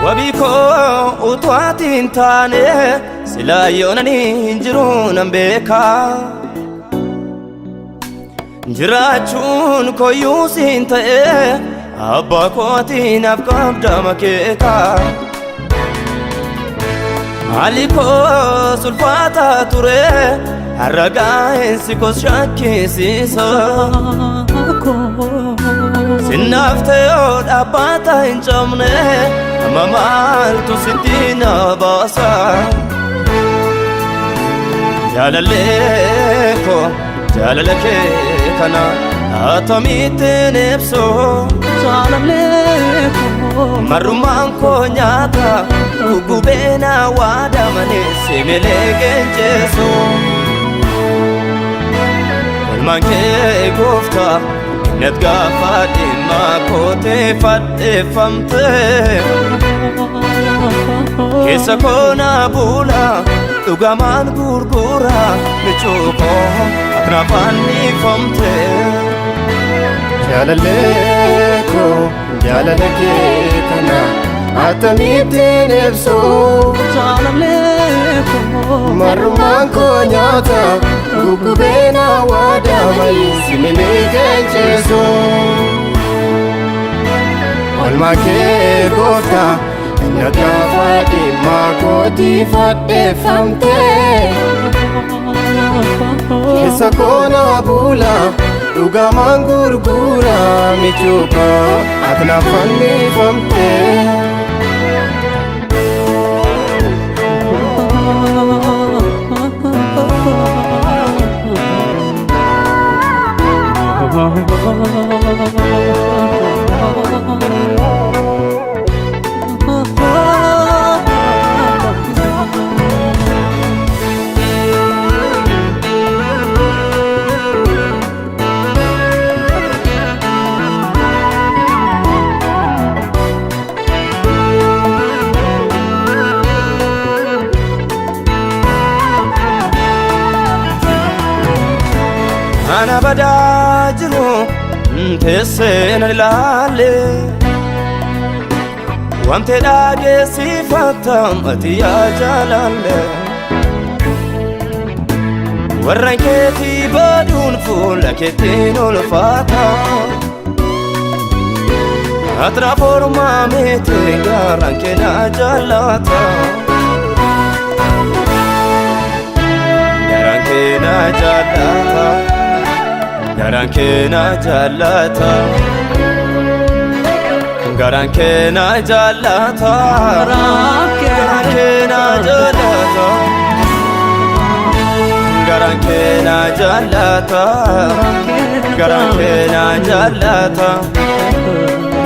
Wabii koo utuu ati hin taane silaa yoonani hin jiru nan beeka. Jiraachuun koyyuu siin ta'e abbaa kootii naaf qabda makeeka. Haalli koo sulfaataa ture har'a gaa'ensi koos shakkisiisa. Sinnaaf ta'oo dhaabbata hin cabne amma maaltu sitti na baasa. Jaalallee koo jaalala kee kana akkamittiin ibsu. Marrummaan koo nyaata gugubee na waadamanii similee qeenceessu. Ilmaan kee gooftaa innat gaafa dhimma kootee fadheeffamte. Keessa koo na bula dhugamaan gurgura michuu koo ati na fannifamte. Jaalallee koo jaalala kee kana akkamittiin ibsu. Marrummaan koo nyaata guggubee na waadamanii similee qeenceessu. Olmaa kee gooftaa inni gaafa dhimma kootii fadheeffamte. Keessa koo na bula dhugamaan gurgura michuu koo ati na fannifamte. Ana badaa jiru teessee na ilaalle. Wante dhageessifatam ati yaa jaalalle. Warreen keetii baduun fuula keetiin ulfaata. Ati formaa miti garaan kee na jaallata. Garaan kee na jaallata. Garaan kee na jaallata. Garaan kee na jaallata. Garaan kee na jaallata. Garaan kee na jaallata. Garaan kee na jaallata.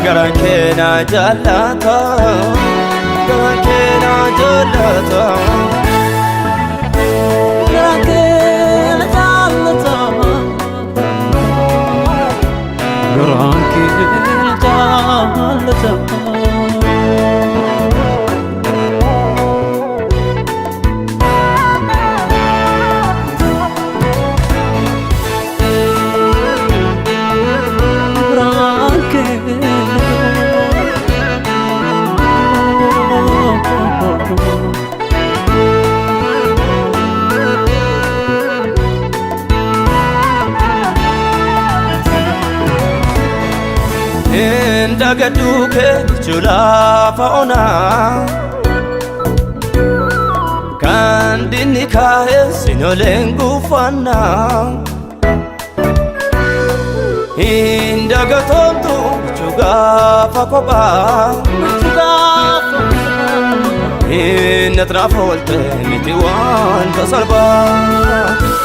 Garaan kee na jaallata. Garaan kee na jaallata. Indagaduu kee jechuun lafa onaa. Kan dinni kaa'e sinoleen guufannaa. Indagatomtu jechuu gaafa kophaa. Inni ati oolte miti wanta salphaa.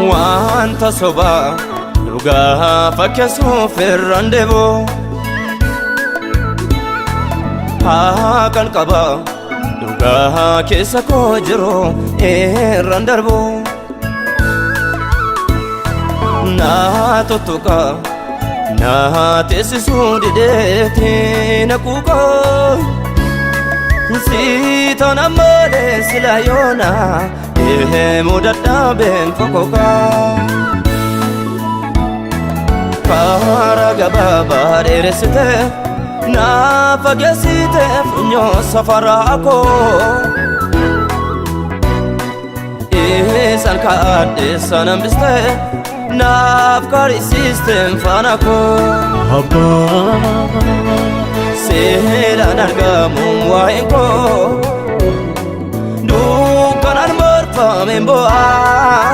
Wanta sobaa dhugaa fakkeessuuf irraan deebu. Haqan qaba dhugaa keessa koo jiru irraan darbu. Naa tuttuqa naa teessisuu dideeti na quuqa. Siitoon ammalee sila yoona deemuu dadhabeen fokoka. Karaa gabaabaa dheeressite naa fageessite funyoo safaraa koo. Isaan kaadheessan hambiste naaf kaarisiisteen faana koo. Abbaa. Seeraan argamu waa'een koo dukkanaan marfameen bo'aa.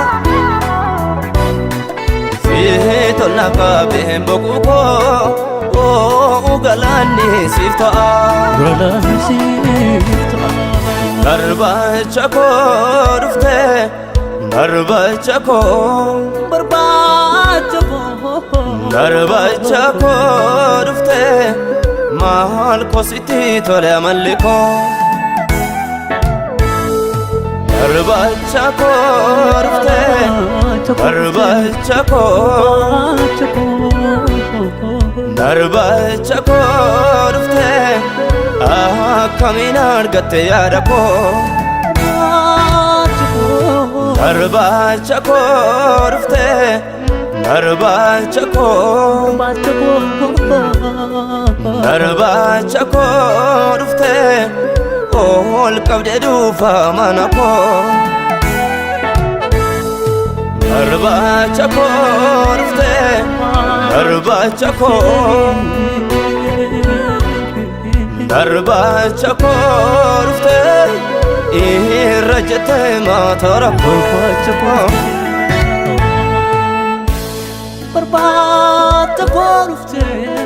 Siitoon qabeen boquu koo galaanni siif ta'a. Galaanni siif ta'a. Barbaacha koo dhufte, barbaacha koo. Barbaacha koo. Barbaacha koo dhufte, maal kositti tole amalli koo. Barbaacha koo dhufte, barbaacha koo. Barbaacha koo. Barbaacha koo dhufte, akkamiin argatte yaada koo. Barbaacha koo. Barbaacha koo dhufte, barbaacha koo. Barbaacha koo. Barbaacha koo dhufte, ol qabdee dhufa mana koo. Barbaacha koo dhufte, barbaacha koo. Barbaacha koo dhufte, irra jettee maata rakkoo. Barbaacha koo. Barbaacha koo dhuftee.